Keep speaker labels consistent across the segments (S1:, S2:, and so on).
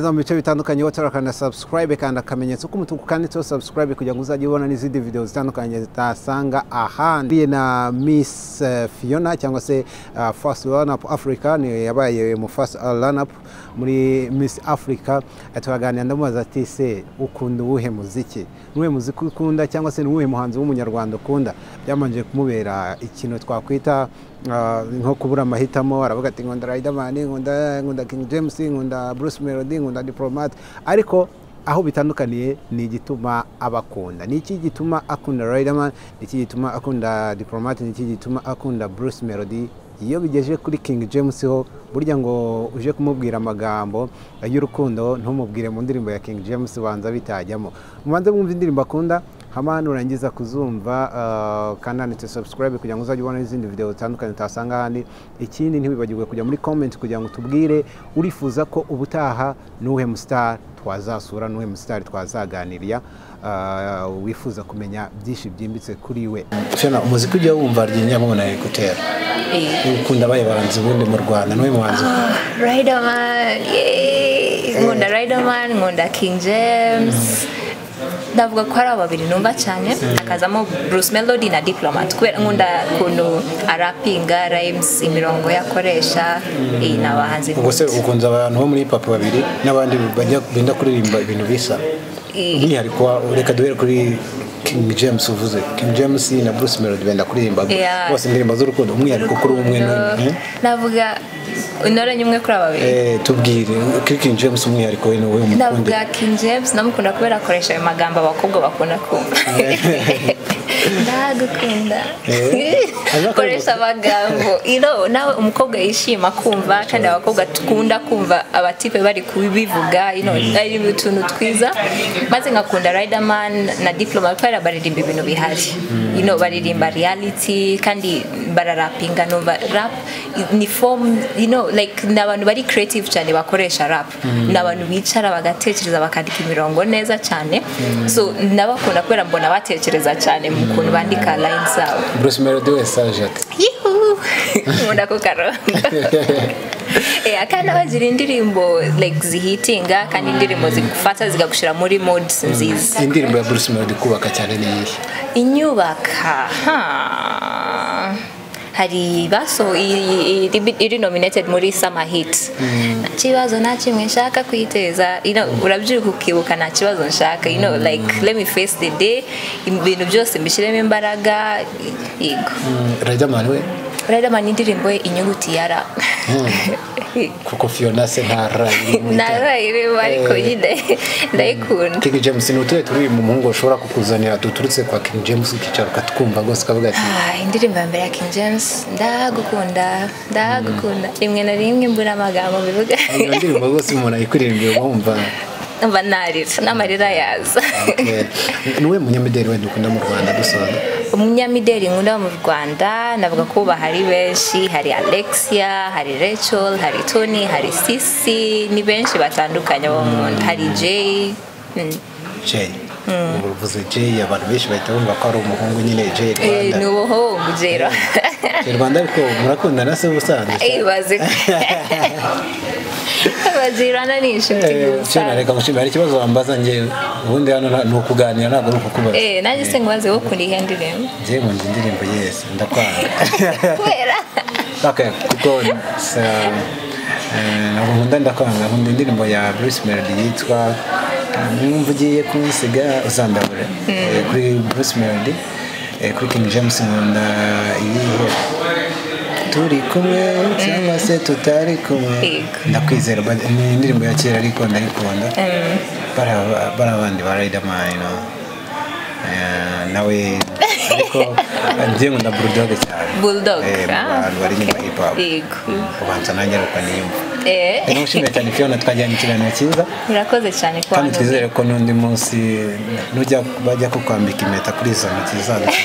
S1: Mu bice bitandukanye watarakanda subscribe, kanda akamenyetso k'umutuku kanditseho subscribe kugira ngo uzajye ubona n'izindi video zitandukanye zitasanga ahandi. Na Miss Fiona cyangwa se First Runner Up Africa, ni yabaye mu First Runner Up muri Miss Africa. Turaganira, ndamubaza ati: "Se ukunda uwuhe muziki? Nuwuhe muziki ukunda cyangwa se nuwuhe muhanzi w'umunyarwanda ukunda?" Byamanje kumubera ikintu twakwita nko kubura amahitamo. Aravuga ati: "Nkunda Riderman, nkunda King James, nkunda Bruce Melody, nkunda Diplomat." Ariko aho bitandukaniye ni igituma abakunda. Ni iki gituma akunda Riderman? Ni iki gituma akunda Diplomat? Ni iki gituma akunda Bruce Melody? Iyo bigeje kuri King James ho, burya ngo uje kumubwira amagambo y'urukundo ntumubwire mu ndirimbo ya King James, banza bitajyamo. Mubanze mwumve indirimbo akunda, hama nurangiza kuzumva kandi handitse subscribe kugira ngo uzajye ubona n'izindi video zitandukanye utasanga ahandi. Ikindi, ntiwibagirwe kujya muri comment kugira ngo tubwire urifuza ko ubutaha nuwuhe mustar twazasura, nuwuhe mustar twazaganiriya, wifuza kumenya byinshi byimbitse kuri we. Fiona, umuziki ujya wumva ry'inyamubona écouteur, ukunda abaye bahanzi ubundi mu Rwanda, nuwuhe muhanzi?
S2: Riderman, yeah. Nkunda Riderman, nkunda King James. Ndavuga ko hari abo babiri numva cyane, hakazamo Bruce Melody na Diplomat, kubera nkunda ukuntu arapinga, rhymes, imirongo yakoresha. Iyi ni abahanzi.
S1: Ubwo se ukunze abantu bo muri hip hop babiri n'abandi bajya benda kuririmba ibintu bisa? Umwihariko reka duhere kuri King James. Uvuze King James na Bruce Melody benda kuririmba bose indirimbo z'urukundo. Umwihariko kuri umwe n'umwe?
S2: Navuga intoranye umwe kuri aba babiri.
S1: Tubwire kuri King James, umwihariko we ni uwuhe umukunde?
S2: Ndavuga King James ndamukunda kubera akoresha ayo magambo abakobwa bakunda kumva: "Ndagukunda." Koresha amagambo nawe umukobwa yishima kumva, kandi abakobwa tukunda kumva abatipe bari kubivuga, ari utuntu twiza. Maze ngakunda Riderman na Diplomat kubera baririmba ibintu bihari, baririmba reality kandi bararapinga. Numva rap ni form, like ni abantu bari creative cyane bakoresha rap, ni abantu bicara bagatekereza, bakandika imirongo neza cyane. So ndabakunda kubera mbona batekereza cyane mu kuntu bandika lines zabo.
S1: Bruce Melody wese aje ati
S2: Yuhu! Nkunda ko karongo. Kandi bagira indirimbo like zihitinga, kandi indirimbo zigufata zikagushira muri mood nziza.
S1: Indirimbo ya Bruce Melody kubaka cyane ni iyihe?
S2: Inyubaka, ha. Hari baso iri nominated muri Summer Hit, "Nta kibazo nta kimwe nshaka kwiteza." Urabyuka ukibuka nta kibazo nshaka, like let me face the day, ibintu byose mbishyiremo imbaraga, yego.
S1: Riderman we?
S2: Riderman, indirimbo ye "Inyuguti ya R".
S1: Kuko Fiona se nta ra irimo?
S2: Nta ra irimo, ariko nyine ndayikunda.
S1: King James, ni utuhe turirimbo umuhungu ushobora kukuzanira duturutse kwa King James, ukicara ukatwumva rwose ukavuga ati?
S2: Ah, indirimbo ya mbere ya King James, "Ndagukunda, ndagukunda", rimwe na rimwe mbura amagambo mbivuga.
S1: Iyo ndirimbo rwose umuntu ayikuririmbira wumva?
S2: Mba narira n'amarira yaza.
S1: Okay. Ni uwuhe munyamideli wenda ukunda mu Rwanda dusoza?
S2: Umunyamideli nkunda mu Rwanda, navuga ko bahari benshi: hari Alexia, hari Rachel, hari Tony, hari Sisi, ni benshi batandukanye bo nkunda, hari Jay.
S1: Jay, ubu uvuze Jay abantu benshi bahita bumva ko ari umuhungu nyine, Jay Rwanda.
S2: Ni ubuhungu, Jay Rwanda.
S1: Jay Rwanda, ariko murakundana se ubusanzwe?
S2: Ibaze Jay Rwanda ni inshuti gusa.
S1: Fiona, reka ngushimire. Hari ikibazo wambaza? Njye ubundi hano ni ukuganira, ntabwo ari ukukubaza.
S2: Nanjye se ngubaze, wowe ukunda iyihe ndirimbo?
S1: Njye nkunda indirimbo "Yes, Ndakwanga".
S2: Kubera?
S1: Okay, kuko ntabwo nkunda "Ndakwanga", nkunda indirimbo ya Bruce Melody yitwa "Numva ugiye kunsiga uzandabure". Kuri Bruce Melody. Kuri King James nkunda iyihe? "Turi kumwe cyangwa se tutari kumwe".
S2: Yego.
S1: "Ndakwizera", but ni indirimbo ya kera ariko ndayikunda. Bari abandi ba Riderman, no? Nawe ariko njye nkunda Bulldog cyane.
S2: Bulldog.
S1: Mu
S2: Ah,
S1: bantu baririmba hip hop.
S2: Yego.
S1: Ubanza nanjye ari uko niyumva. Ndagushimiye cyane Fiona, twagiranye ikiganiro cyiza.
S2: Murakoze cyane kuba
S1: Kandi twizere ko n'undi munsi nujya bajya kukwambika impeta kuri izo ntoki zacu.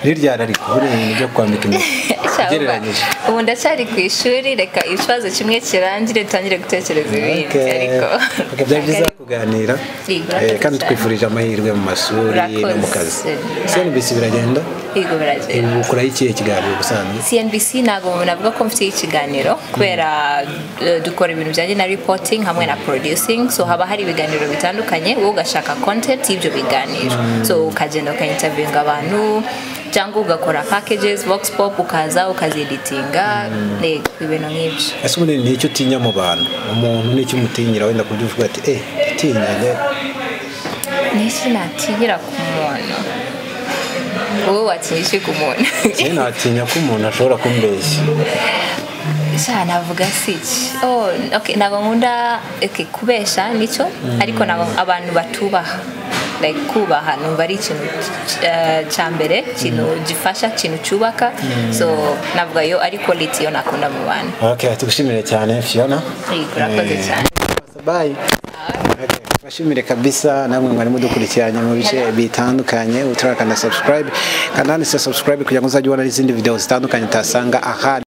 S1: Ni ryari ariko buriya ibintu byo kwambika impeta? Ugereranyije.
S2: Ubu ndacyari ku ishuri, reka ikibazo kimwe kirangire dutangire gutekereza ibindi.
S1: Okay.
S2: Ariko
S1: Okay, byari byiza kuganira.
S2: Yego, urakoze
S1: Kandi
S2: cyane.
S1: twifurije amahirwe mu mashuri no mu kazi.
S2: Urakoze.
S1: CNBC biragenda?
S2: Yego, biragenda.
S1: Ubu ukora ikihe kiganiro ubusanzwe?
S2: CNBC ntabwo navuga ko mfite ikiganiro, kubera dukora ibintu bijyanye na reporting hamwe na producing, so haba hari ibiganiro bitandukanye, wowe ugashaka content y'ibyo biganiro, so ukagenda ukainterviewinga abantu cyangwa ugakora packages, vox pop, ukaza ukazieditinga, ibintu nk'ibyo.
S1: Ese ubundi ni icyo utinya mu bantu? Umuntu ni icyo umutinyira wenda ku buryo uvuga ati tinya njye?
S2: Ni iki natinyira ku muntu? Wowe watinya iki ku muntu?
S1: Njye natinya ko umuntu ashobora kumbeshya.
S2: Sha, navuga si iki? Oh, okay, ntabwo nkunda, okay, kubesha nicyo, ariko ntabwo abantu batubaha, like kubaha numva ari ikintu cya mbere, ikintu gifasha, ikintu cyubaka, so navuga yo ari quality yo nakunda mu bantu.
S1: Okay, tugushimire cyane, Fiona.
S2: Yego, urakoze cyane.
S1: Bye. Okay, bashimire kabisa namwe mwari mudukurikiranye mu bice bitandukanye. Utarakanda subscribe, kanda handitse subscribe kugira ngo uzajye ubona n'izindi video zitandukanye utasanga ahandi.